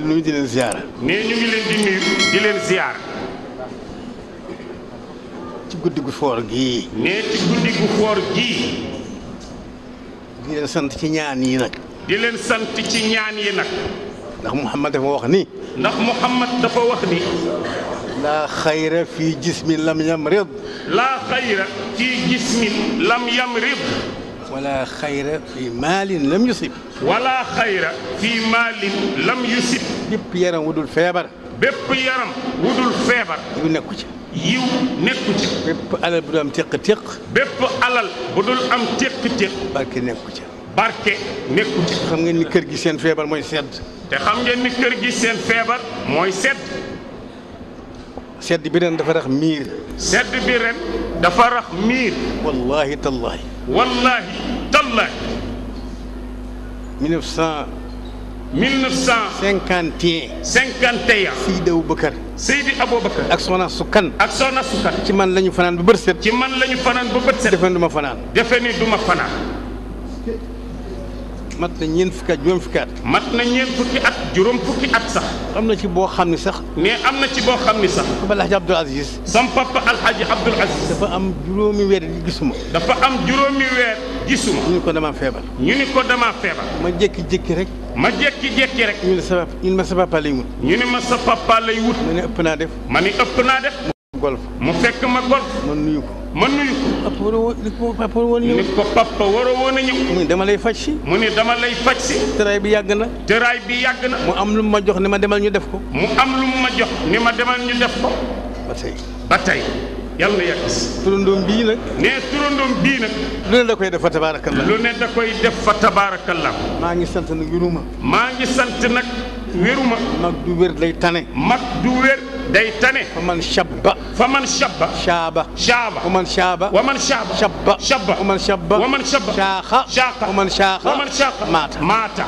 leen nuyu di leen ziyaara. nee ñu ngi leen di nuyu di leen ziyaara. ci guddi gu foor gii. nee ci guddi gu foor gii. di leen sant ci ñaan yi nag. di leen sant ci ñaan yi nag. ndax Muhammad dafa wax ni. ndax Muhammad dafa wax ni. laa xayra fii jismin lam yamrid. laa xayra fii jismin lam yamrid. wala xayra fii maalin lam yusib. wala xayra fii maalin lam yusib. bépp yaram wudul feebar. bépp yaram wudul feebar. yu nekku ci. yiw nekku ci. bépp alal bu dul am téq-téq. bépp alal bu dul am téq-téq. barke nekku ci. barke nekku ci. xam ngeen ni kër gi seen feebar mooy sedd. te xam ngeen ni kër gi seen feebar mooy sedd. sedd bi ren dafa rax miir. sedd bi ren dafa rax miir. wallahi tallahi. wallahi tallahi. 1951. Seydi Aboubacar. Seydi Aboubacar. ak Soxna Sukkan. ak Soxna Sukkan. ci man lañu fanaan ba bët set. ci man lañu fanaan ba bët set. defe ni du ma fanaan. defe ni du ma fanaan. mat na ñeent fukki at juróom fukki at. mat na ñeent fukki at juróom fukki at sax. am na ci boo xam ni sax. ne am na ci boo xam ni sax. papa Alhaji Abdoul Aziz. sam papa Alhaji Abdoul Aziz. dafa am juróomi weer gisuma. dafa am juróomi weer gisuma. ñu ni ko dama feebar. ñu ni ko dama feebar. ma jékki-jékki rek. ma jékki-jékki rek. ñu ne ma sa papa lay wut. ñu ne ma sa papa lay wut. ma ne ëpp naa def. ma ni ëpp naa def. mu golf. mu fekk ma golf. ma nuyu ko. ma nuyu ko. papa waroo woon ñëw. ni ko papa waroo woon a ñëw. mu ni dama lay faj si. mu ni dama lay faj si. tëraay bi yàgg na. tëraay bi yàgg na. mu am lu ma jox ni ma demal ñu def ko. mu am lu ma jox ni ma demal ñu def ko. ba tey. ba tey yàlla na yàgg si. turandoom bii nag. nee turandoom bii nag. lu ne da koy def fa tabaarakallah. lu ne da koy def fa tabaarakallah. maa ngi sant nag wéruma. maa ngi sant nag wéruma. mag du wér day tane. mag du wér day tane. fa man shabba. fa man shabba. shaaba. shaaba. wa man shaaba. wa man shaaba. shabba. shabba. wa man shabba. wa man shabba. shaaxa. shaaxa. wa man shaaxa. wa man shaaxa. maata. maata.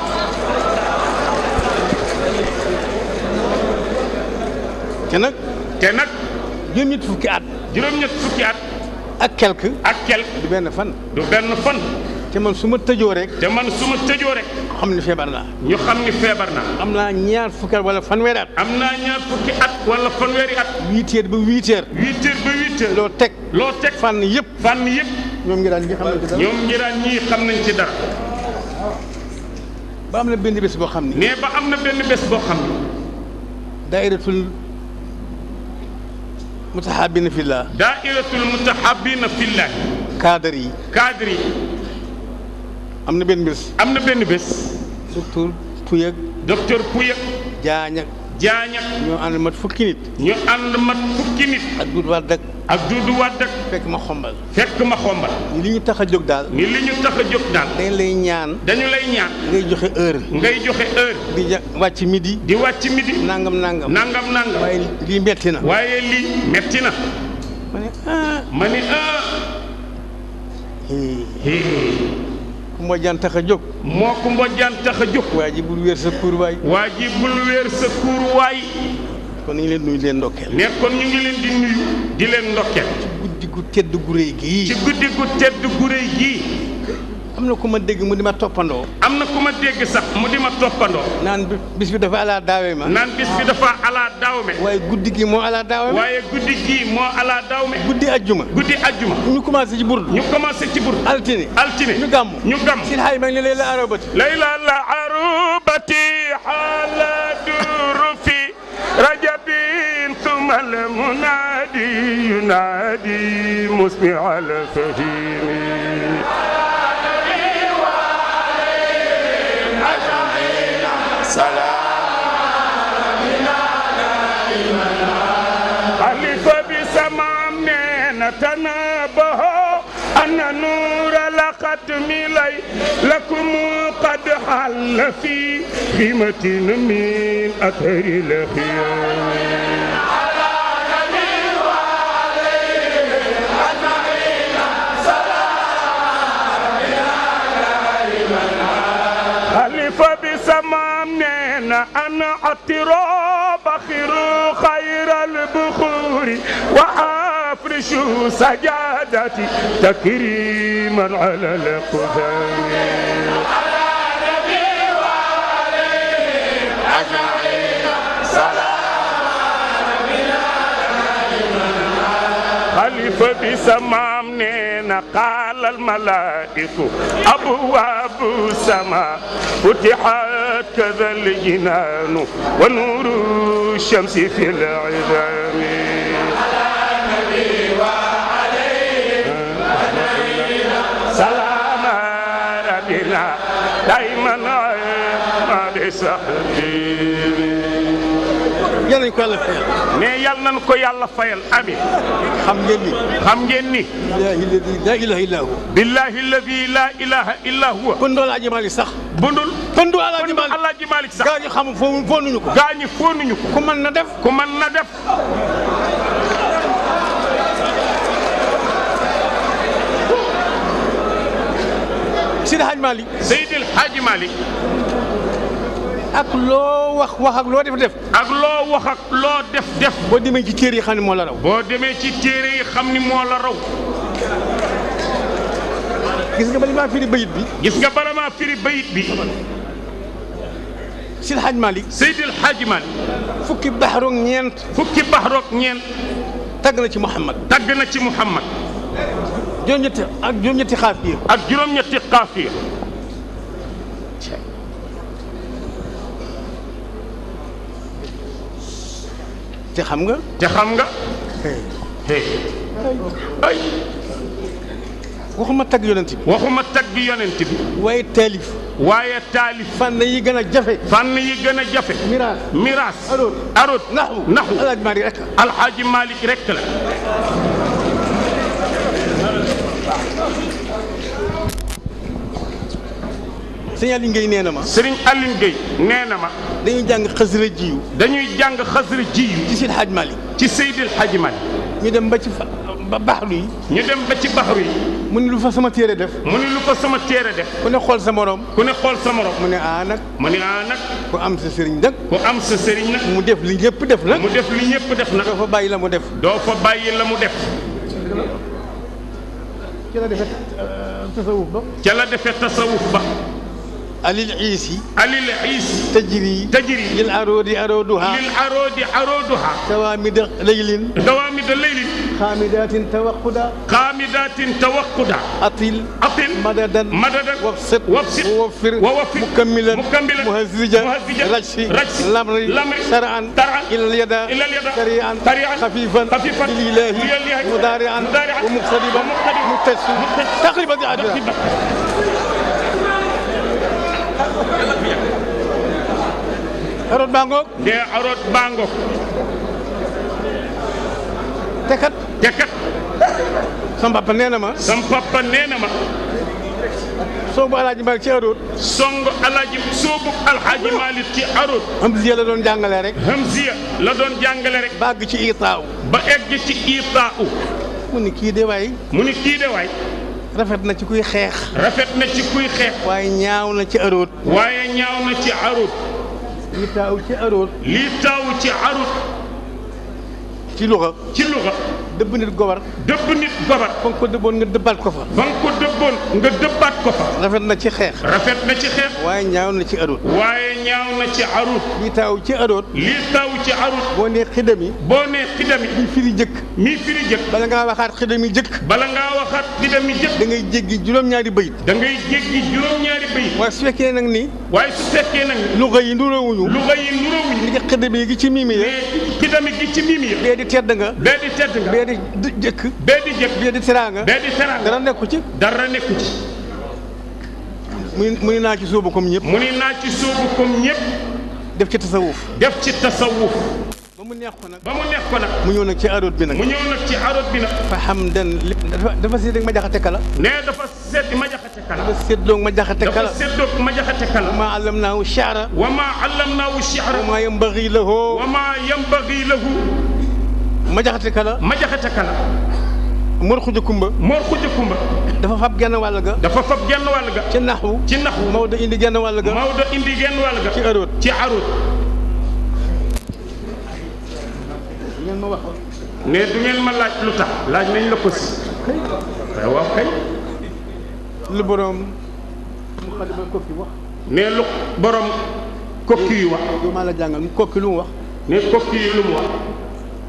te nag. te nag. juróom-ñett fukki at. juróom-ñett fukki at. ak quelque. ak quelque. du benn fan. du benn fan. te man su ma tëjoo rek. te man su ma tëjoo rek. xam ni feebar naa. ñu xam ni feebar naa. am naa ñaar fukki at wala fanweeri at. am naa ñaar fukki at wala fanweeri at. 8 heures ba 8 heures. 8 heures ba 8 heures. loo teg. loo teg fànn yëpp. fànn yëpp. ñoom ngi daan ñi xam nañ ci dara. ñoom ñi daan ñii xam nañ ci dara. ba am na benn bés boo xam ni. nee ba am na benn bés boo xam ni. daayiratul mutahabina fillah. daayiratul mutahabina fillah. cadre yi. cadre yi. am na benn bés. am na benn bés. docteur Pouyak. docteur Pouyak. Jaañak. Jaañak. ñoo ànd mat fukki nit. ñu ànd mat fukki nit. ak Doudou Wade ak Doudou Wade. fekk ma xombal. fekk ma xombal. ni li ñu tax a jóg daal. ni li ñu tax a jóg daal. dañ lay ñaan. dañu lay ñaan. ngay joxe heure. ngay joxe heure. di wàcc midi. di wàcc midi. nangam nangam. nangam nangam. waaye lii metti na. waaye lii metti na. ma ne ah. ma ne ah. ku mbojjaan tax a jóg. moo ku mbojjaan tax a jóg. waa ji bul wéer sa kuur waay. waa ji bul wéer sa kuur waay. kon ñu ngi leen nuyu leen ndokkeel. ne kon ñu ngi leen di nuyu di leen ndokkeel. ci guddi gu tedd gu rëy gii. ci guddi gu tedd gu rëy gii. am na ku ma dégg mu di ma toppandoo. am na ku ma dégg sax mu di ma toppandoo. naan bis bi dafa ala daawe ma. naan bis bi dafa ala daaw me. waaye guddi gi moo ala daawe ma. waaye guddi gii moo ala daaw me. guddi ajjuma. guddi ajjuma. ñu commencé ci burdu. ñu commencé ci burdu. altine. altine ñu gàmm. ñu gàmm. si xaay ma ngi ne layla arabati. layla la arubati xaala duru fi rajabin thumma al munadi yunadi musmi al fahimi. xalifa bi samaam nee na tanabaho ana nuura laqatmi lay lakum qad xal fi ximatin min athari lxiyam. xalifa bi samaam nee na ana atiro baxiru xayral buxuri wa afrishu sajadati takriman ala alqudami. xalifa bi samaam nee na qaalal malaa'iku abwaabu sama futixat kadal jinaanu wa nuuru shamsi fil idami salaama rabbina dayman ma bi sahbi yàlla nañu ko yàlla fayal. mais yàlla nañu ko yàlla fayal amiin. xam ngeen ni. xam ngeen ni. billaahi laa ilaaha illaa huwa. billaahi alladi laa ilaaha illaa huwa. pëndoo Alaaji Maalik sax. bundul. pëndoo Alaaji Maalik. Alaaji Maalik sax. gaa ñi xamul foonuñu ko. gaa ñi foonuñu ko. ku mën na def. ku mën na def. Seydi Hadj Malick. Seydil Hadji Malick. ak loo wax ak loo def. ak loo wax ak loo def. boo demee ci téere yi xam ne moo la raw. boo demee ci téere yi xam ni moo la raw. gis nga bala maa firi bayit bi. gis nga bala maa firi bayit bi. Seydi Hadj Malick. Seydil Hadji Malick. fukki baxaroog ñeent. fukki baxaroog ñeent. tagg na ci Muhammad. tagg na ci Muhammad. juróom-ñetti xaafiya. ak juróom-ñetti xaafiya. te xam nga. ay. waxuma tagg yonent bi. waxuma tagg yonent bi. waaye taalif. waaye taalif. fànn yi gën a jafe. fànn yi gën a jafe. miraas. aroot. naxu. Alaaji Maalik rek. Alxaaji Maalik rek la. sëñ Aline Gueye nee na ma. Sëriñ Aline Gueye nee na ma. dañuy jàng xasira jiyu. dañuy jàng xasira jiyu. ci Seydi Hadj Malick. ci Seydil Hadji Malick. ñu dem ba ci baxru yi. ñu dem ba ci baxru yi. mu ni lu fa sama téere def. mu ni lu ko sama téere def. ku ne xool sa morom. ku ne xool sa morom. mu ne nag. mu ne nag. ku am sa sëriñ nag. ku am sa sëriñ nag. mu def li ñëpp def nag. mu def li ñëpp def nag. doo fa bàyyi la mu def. doo fa bàyyi la mu def. ci la defee tasawuf ba. ca la defee tasawuf ba. alil iisi. alil iisi. tajri. lil aroodi arooduha. dawaamida laylin. xaamidaatin tawaqquda. atil. madadan. wabsit. wawfir. mukammilan. muhazzijan. rajsi. lamri. saraan. ilal yada. sarian. xafifan. lilaahi. mudaarian. wa muqtadiban. muqtasi. taqriban di adra. aroot baa ngoog. nee aroot baa ngoog. te kat. sama papa nee na ma. soobu Alaaji Maalik ci aroot. soobu Alaaji Maalik ci aroot. Hamziya la doon jàngale rek. ba àgg ci itaaw. ba egg ci itaaw. mu ni kii de waay. rafet na ci kuy xeex. waaye ñaaw na ci aroot. lii taaw ci aroot. ci luxa. dëbb nit gobar. fa nga ko dëbboon nga dëbbaat ko fa. rafet na ci xeex. waaye ñaaw na ci aroot. lii taaw ci aroot. boo nee xidami. mi firi jëkk. bala ngaa waxaat xidami jëkk. da ngay jéggi juróom-ñaari bayit. waaye su fekkee nag ni. luxa yi nuróowuñu. li nga xidami gi ci miimi ya. bee di tedd nga. bee di jëkk. bee di teraanga. dara nekku ci. mu ni naa ci sóobu comme ñëpp. def ci tasawuf. ba mu neex ko nag. mu ñëw nag ci aroot bi nag. fa hamdan dafa sédd ma jaxate kala. dafa séddoog ma jaxate kala. wa maa allamnaahu shi'ra. wa maa yanbaghi lahu. ma jaxate kala. Mor Xuja Kumba. dafa fab genn wàll ga. ci naxu. Maodo indi genn wàll ga. ci aroot. ngeen ma wax. ne du ngeen ma laaj lu tax. laaj nañ la ko si. waaw kay. lu borom mu xadima kokki wax. ne lu borom kokki yu wax. du maa la jàngal kokki lu mu wax. ne kokki yi lu mu wax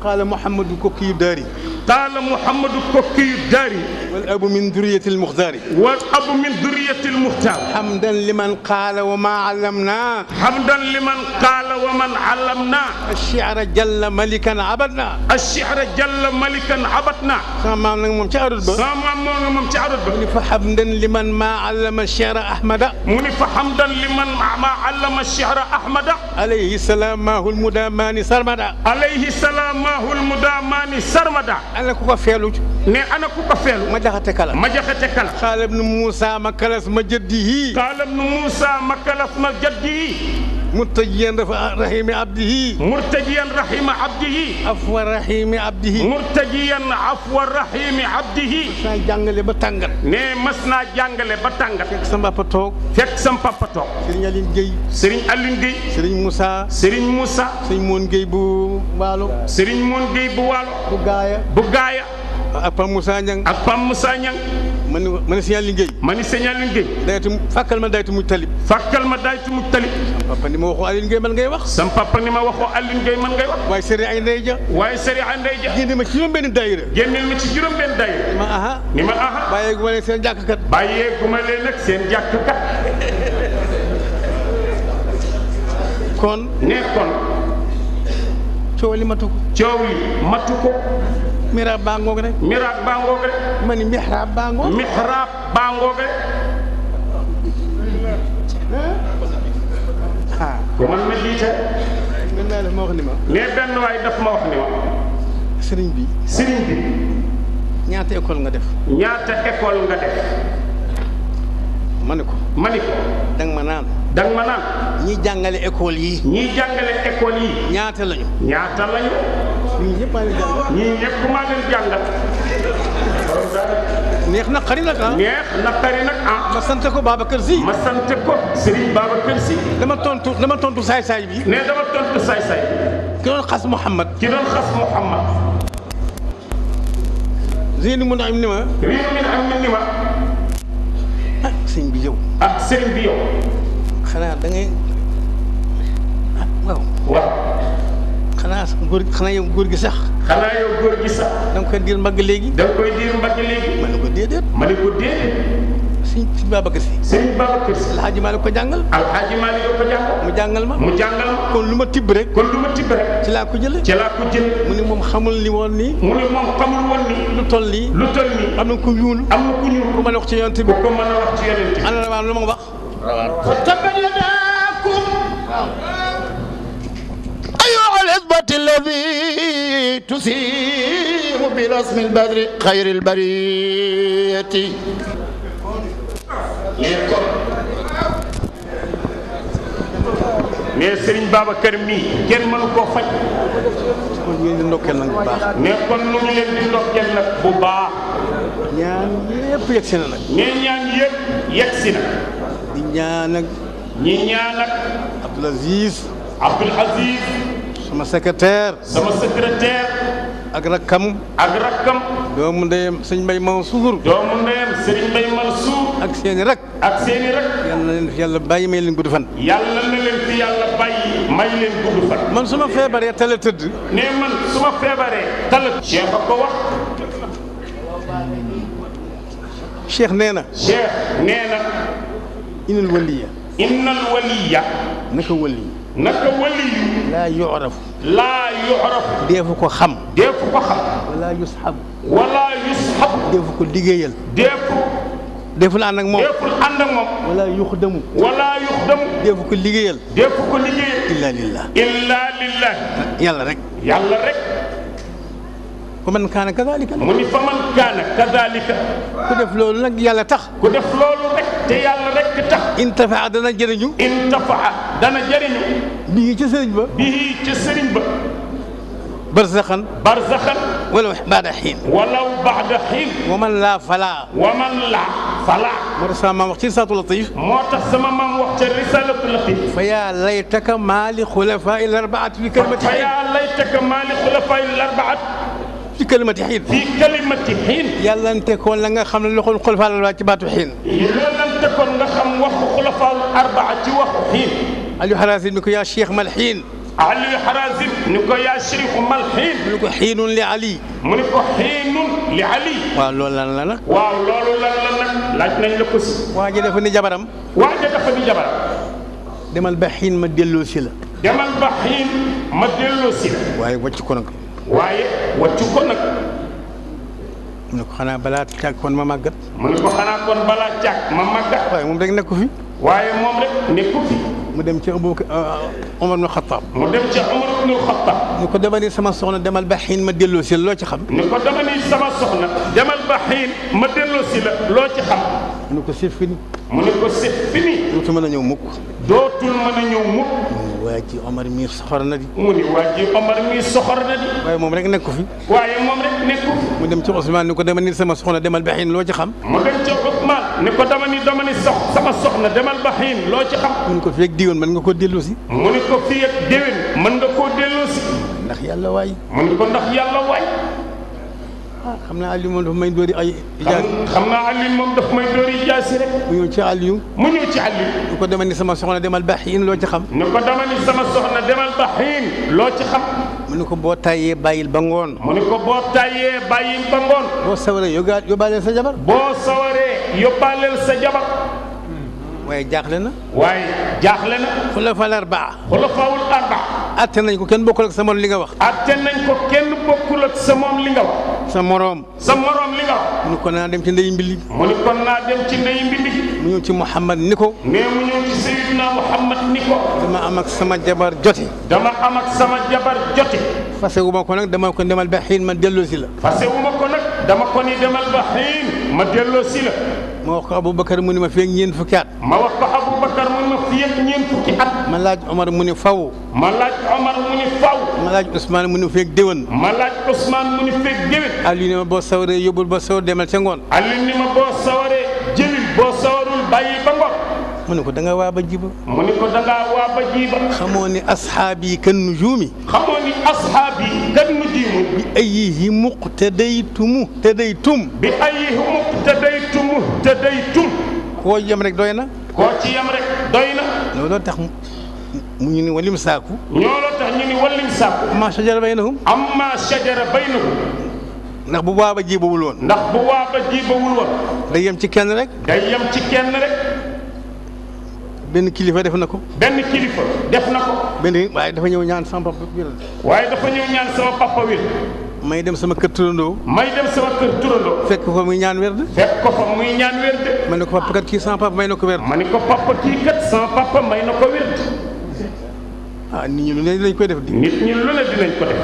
qaala Muhammadu kokki yu daari qaala Muhammadu kokki yu daari wal abu min duriyati almuxtaari wal abu min duriyati almuxtaar hamdan liman qaala wa ma allamna hamdan liman qaala wa man allamna ash-shi'ra jalla malikan abadna ash-shi'ra jalla malikan abadna sama maam nag moom ci arut ba sama maam moo nga moom ci arut ba mu ni fa hamdan liman ma allama ash-shi'ra ahmada mu ni fa hamdan liman ma allama ash-shi'ra ahmada alayhi salaamahul mudamani sarmada alayhi salaamahul mudamani sarmada ana ku ko feelu ne ana ku ko feelu ma jaxate kala ma jaxate kala qaala ibnu Muusa ma kalas ma jaddihi qaala ibnu Muusa ma kalas ma jaddihi murtajiyan rahimi abdihi murtajiyan rahima abdihi afwa rahimi abdihi murtajiyan afwa rahimi abdihi mas naa jàngale ba tàngat ne mas naa jàngale ba tàngat fekk sa papa toog fekk sam papa toog Serigne Aline Gueye Serigne Aline Gueye Serigne Moussa Serigne Moussa Serigne Moon Gueye bu Waalo Serigne Moon Gueye bu Waalo bu gaaya ak Pam Moussa Niang ak Pam Moussa Niang ma ni Serigne Aline Gueye ma ni Serigne Aline Gueye daytu fàkkal ma daytu mu talib fàkkal ma daytu mu talib papa ni ma waxoo Aline Gueye man ngay wax sam papa ni ma waxoo Aline Gueye man ngay wax waaye Serigne ay ndey ja waaye Serigne ay ndey ja génne ma ci juróom-benn daayira génneel ma ci juróom-benn daayira ma aha ni ma aha bàyyeegu ma leen seen jàkkkat bàyyeegu ma leen nag seen jàkkkat kon ne kon coow li matu ko coow li matu ko miraab baa ngoog rek miraab baa ngoog rek ma ni mihraab baa ngoog mihraab baa ngoog rek ku man ma jiite mën naa def ma wax ni ma ne benn waay daf ma wax ni ma sëriñ bi ñaata école nga def ñaata école nga def ma ni ko danga ma naan ñii jàngale école yi ñaata lañu ñii ñëpp maa leen jàngal neex na xari nag ah ma sant ko Babacar Sy Serigne Babacar Sy dama tontu saay-saay bi ne dama tontu saay-saay ki doon xas Mouhamad Zeyni mun am ni ma ah sëñ bi yow xanaa da ngay waaw xanaa yow góor gi sax da nga koy diir mbagg léegi ma ne ko déedéet sëñ Babacar Sy Alxaaji Maalik ko jàngal mu jàngal ma kon lu ma tibb rek ci laa ko jële mu ne moom xamul ni woon nii lu toll nii am na ku ñuul ku mën a wax ci yonent bi ana rawaan lu ma wax tabbat yadaakum أيها الإثبات الذي تسير برسم البدر خير البرية mais Serigne Babacar mii kenn mënu koo faj kon ñu leen di ndokkeel nag bu baax mais kon nu ñu leen di ndokkeel nag bu baax ñaan yëpp yegg si na nag mais ñaan yëpp yegg si na di ñaan ak Abdoul Aziz sama secrétaire ak rakkam doomu ndeyam sëñ Mbaye Mansour ak seeni rak yal na leen fi yàlla bàyyi may leen gudd fan man su ma feebaree tala tëdd Cheikh a ko wax Cheikh nee na innal waliya naka waliyu laa yu'rafu deefu ko xam wala yusxab deefu ko liggéeyal deeful ànd ak moom wala yuxdamu deefu ko liggéeyal illa lillah yàlla rek fa man kaana kadalika mu ni fa man kaana kadalika ku def loolu nag yàlla tax te yàlla rek tax intafaa dana jëriñu bii ca sëriñ ba barzaxan walaw baada xiin wa man laa falaa moo tax sama maam wax ci risalatu latif fa yaa laytaka maali xulafaa il arbaat fi kalimati xiin yàlla nte koon la nga xam ne loxol xulafaa la ci baatu xiin Aliou Harazim ni ko yaa Cheikh mal xiin ni ko yaa Chérifu mal xiin. mu ne ko xiinun li Ali. mu ne ko xiinun li Ali. waaw loolu lan la nag. waaw loolu lan la nag laaj nañ la ko si. waa ji dafa ni jabaram. waa ji dafa ni jabaram. demal ba xiin ma delloo si la. demal ba xiin ma delloo si la. waaye wàcc ko nag. waaye wàccu ko nag. mu ne ko xanaa balaa càgg kon ma màggat. mu ne ko xanaa kon balaa càgg ma màggat. waaye moom rek nekku fi. waaye moom rek nekku fi. mu dem ci Omar ibn Khattab. mu dem ci Omar ibn Khattab. ni ko dama ni sama soxna demal ba xiin ma delloo si la loo ci xam. ni ko dama ni sama soxna demal ba xiin ma delloo si la loo ci xam. mu ne ko c'est fini. mu ne ko c'est fini. dootul mën a ñëw mukk. dootul mën a ñëw mukk. waa ji Omar mii soxor na di. mu ni waa ji Omar mii soxor na di. waaye moom rek nekku fi. waaye moom rek nekku fi. mu dem ci Ousmane ni ko dama ni sama soxna demal ba xiin loo ci xam. mu dem ci Ousmane ni ko dama ni sama soxna demal ba xiin loo ci xam. mu ne ko fii ak diwoon mën nga koo delloo si. mu ni ko fii ak déwén mën nga koo delloo si. ndax yàlla waay. mu ni ko ndax yàlla waay. xam naa Aliou moom dafa may dóori ay. xam naa Aliou moom dafa may dóori jaasi rek. mu ñëw ci Aliou. mu ñëw ci Aliou. ni ko dama ni sama soxna demal ba xiin loo ci xam. ni ko dama ni sama soxna demal ba xiin loo ci xam. mu ne ko boo tàyyee bàyyil ba ngoon. mu ne ko boo tàyyee bàyyil ba ngoon. boo sawaree yóbbaaleel sa jabar. boo sawaree yóbbaaleel sa jabar. waaye jaaxle na. waaye jaaxle na. xulafaal arbaa. xulafaawul arbaa. atte nañ ko kenn bokkul ak sa morom li nga wax. atte nañ ko kenn bokkul ak sa moom li nga wax. sa morom. sa morom li nga wax. mu ne ko naa dem ci ndeyu mbili. mu ne kon naa dem ci ndeyu mbili. mu ñëw ci Mouhamad ni ko. mais mu ñëw ci Seydina Mouhamad ni ko. dama am ak sama jabar jote. dama am ak sama jabar jote. fase wu ma ko nag dama ko demal ba xiin ma delloo si la. fase wu ma ko nag dama ko ni demal ba xiin ma delloo si la. ma wax ko Aboubacar mu ne ma feeg ñeent fukki at. ma wax ko Aboubacar mu ne ma feeg ñeent fukki at. ma laaj Omar mu ne faw. ma laaj Omar mu ne faw. ma laaj Ousmane mu ne feeg déwén. ma laaj Ousmane mu ne feeg déwén. Aliou ni ma boo sawaree yóbbul boo sawar demal ca ngoon. Aliou ni ma boo sawaree jëlil boo sawarul bàyyi ba ngoon. mu ne ko da nga waa ba jiba. mu ne ko da ngaa waa ba jiba. xamoo ni asxaab yi kan nujuumi. xamoo ni asxaab yi kan nujuumi. bi ayyihi muqtadaytum tadaytum. bi ayyihi muqtadaytum tadaytum. koo yem rek doy na. koo ci yem rek doy na. looloo tax mu ñu ni walim saaku. ñooloo tax ñu ni walim saaku. amma shajara baynahum. amma shajara baynahum. ndax bu waaba jibawul woon. ndax bu waaba jibawul woon. day yem ci kenn rek. day yem ci kenn rek. benn kilifa def na ko. benn kilifa def na ko. benn waaye dafa ñëw ñaan sama papa wér. waaye dafa ñëw ñaan sama papa wér. may dem sama kër turandoo. may dem sama kër turandoo. fekk ko fa muy ñaan wér de. fekk ko fa muy ñaan wér de. ma ne ko papa kat kii sama papa may na ko wér. ma ne ko papa kii kat sama papa may na ko wér. ah nit ñi lu ne dinañ koy def. nit ñi lu ne dinañ ko def.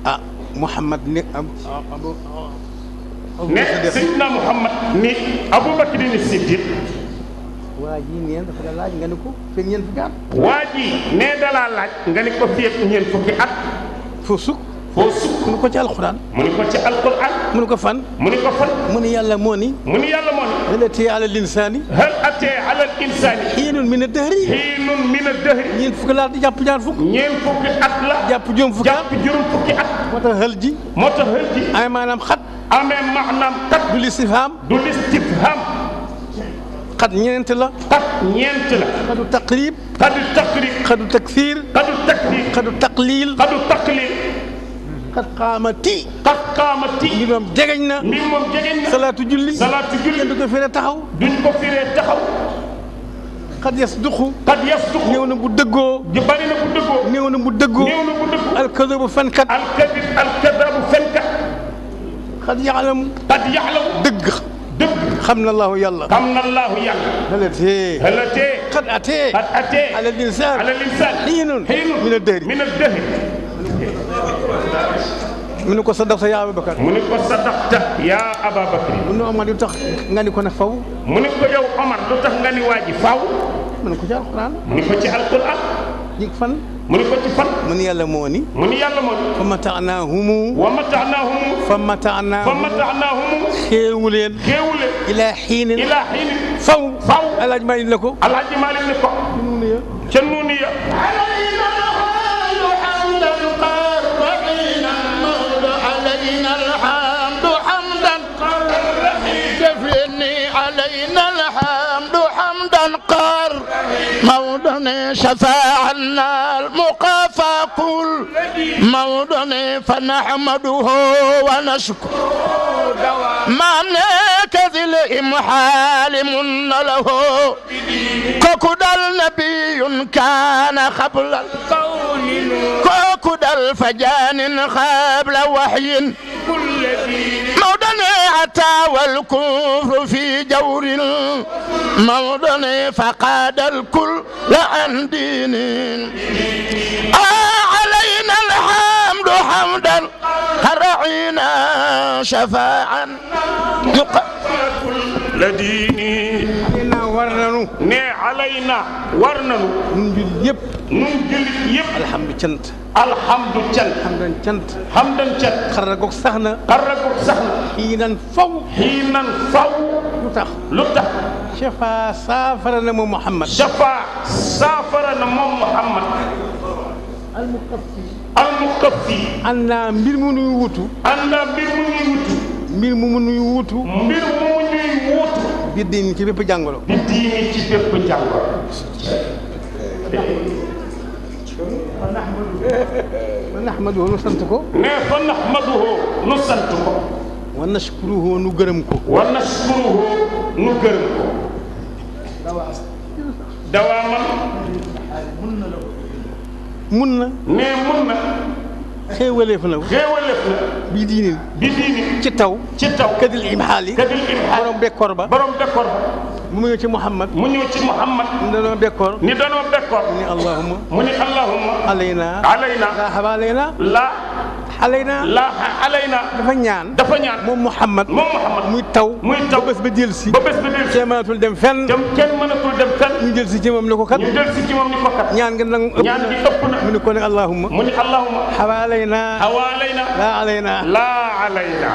ah Mouhamad ne ne Seydina Mouhamad ni Aboubacar ni Siddiq. waa ji nee dafa la laaj nga ne ko feeg ñeent fukki at. waa ji nee dalaa laaj nga ne ko feeg ñeent fukki at. foo sukk. foo sukk. mu ne ko ci alxuraan. mu ne ko ci alxuraan. mu ne ko fan. mu ne ko fan. mu ne yàlla moo ni. mu ne yàlla moo ni. hal atee ala linsaani. hal atee ala insaani. xiinun mina dahri. xiinun mina dahri. ñeent fukki laa di jàpp ñaar fukk. ñeent fukki at la. jàpp juróom fukki at. jàpp juróom fukki at. moo tax hal ji. moo tax hal ji. ay maanaam xat. amee maanaam kat. du listifhaam. du listifhaam. xat ñeent la. xat ñeent la. xadu taqrib. xadu taqrib. xadu taksiir. xadu taksiir. xadu taqliil. xadu taqliil. xat qaamati. xat qaamati. mbir moom jegeñ na. mbir moom jegeñ na. salaatu julli. salaatu julli. kenn du ko firee taxaw. duñ ko firee taxaw. xat yasduqu. xat yasduqu. néew na bu dëggoo. bari na bu dëggoo. néew na bu dëggoo. néew na bu dëggoo. alkadabu fenkat. alkadabu fenkat. xat yaalamu. xat yaalamu. dëgg. dëgg. xam na allahu yàlla. xam na allahu yàlla. halatee. halatee. xat atee. xat atee. ala linsaan. ala linsaan. xiinun. mina dahri. mina dahri. mu ne ko sadaqta yaa Ababakar. mu ne ko sadaqta yaa Ababakar. mu ne Omar lu tax nga ni ko ne faw. mu ne ko yow Omar lu tax nga ni waa ji faw. mu ne ko ci alquran. mu ne ko ci alquran. ji fan. mu ne ko ci fan. mu ne yàlla moo ni. mu ne yàlla moo ni. fa mataanaahumu. wa mataanaahumu. fa mataanaahumu. fa mataanaahumu. xéewu leen. xéewu leen. ilaa xiinin. ilaa xiinin. faw. faw. Alaaji Maalik la ko. Alaaji Maalik ne ko. ca nuuniya. فيني علينا الحمد حمدا قار موضني شفاعنا المقافى كل موضني فنحمده ونشكر ما نكذ الإمحال من له كوكدل نبي كان قبل القول كوكدل فجان قبل وحي موضني أتى والكفر في جور موضني فقاد الكل عن دين علينا الحمد حمدا رعينا شفاعا لديني ورنانو ne علينا ورنانو نجل يب نجل يب الحمد cant الحمد cant hamdan cant hamdan cant xarra goog saxna xiinan faw lu tax shafa saafara na moom Muhammad shafa saafara na moom Muhammad al-muqaffi anda mbir mu nuy wutu mbir mu nuy wutu bi diini ci bépp jàngoro fa naxmaduhu nu sant ko ne fa naxmaduhu nu sant ko wa nashkuruhu nu gërëm ko dawaaman mun na xéewaleef na bi diini ci taw kadil imxaali borom bekkoor ba mu ñëw ci Muhammad ni danoo bekkoor mu ni allahumma alayna la hawalayna la alayna dafa ñaan moom Muhammad muy taw ba bés ba dellusi kenn mënatul dem fenn ñu dellusi ci moom ni ko kat ñaan nga nag ëpp na mu ni ko ne allahumma hawalayna la alayna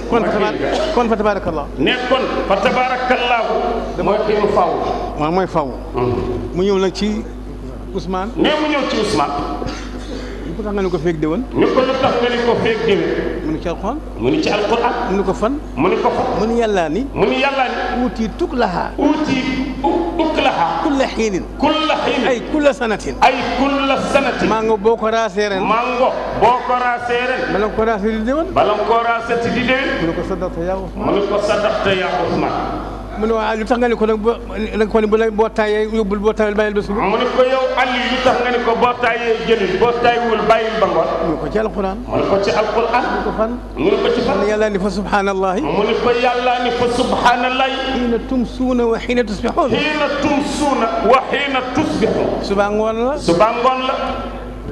kon fa tabarakallah ne kon fa tabarakallah mooy faw mu ñëw nag ci Ousmane mu ñëw ci Ousmane lu ko tax nga ni ko feeg déwén lu tax nga ni ko feeg déwén mu ni ci alquran mu ni ko fan mu ni yàllaa ni uuti tuklaha kulla xiinin ay kulla sanatin maa nga boo ko raasee ren bala nga ko raasee di déwén mu ni ko sadaqta yaa Ousmane mu ne waaw lu tax nga ne ko nag ko ni boo taayee yóbbul boo taayee bàyyil ba suba mu ne ko yow Ali lu tax nga ne ko boo taayee jëlil boo taayiwul bàyyil ba ngoon mu ne ko ci alquran mu ne ko ci alquran mu ne ko fan mu ne ko ci fan mu ne yàlla ni fa subhanallahi mu ne ko yàlla ni fa subhanallahi xiina tumsuuna wa xiina tusbixuun suba ngoon la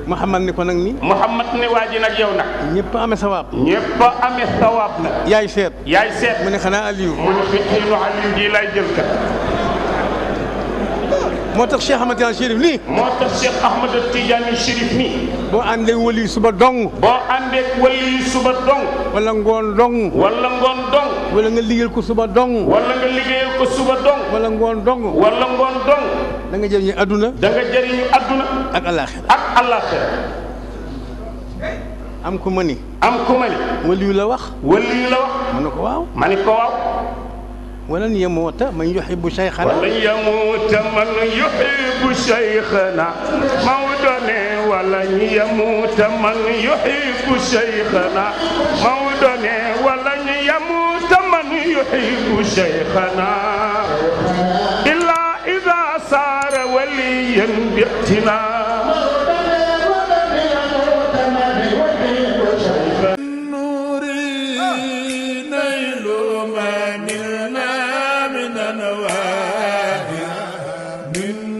Muhammad ni ko nag ni Muhammad ne waa ji nag yow nag ñëpp amee sawaab nag yaay seet mu ne xanaa Aliou mu ne fi xiinu Aliou ji lay jël kat moo tax Cheikh Ahmad Tidiane Chérif nii boo àndee wali suba dong wala ngoon dong wala nga liggéeyal ko suba dong wala ngoon dong da nga jëriñu adduna ak alaaxira am ku ma ni waliyu la wax ma ne ko waaw ولن يموت من يحب شيخنا مولانا ولن يموت من يحب شيخنا إلا إذا صار وليا باعتنا من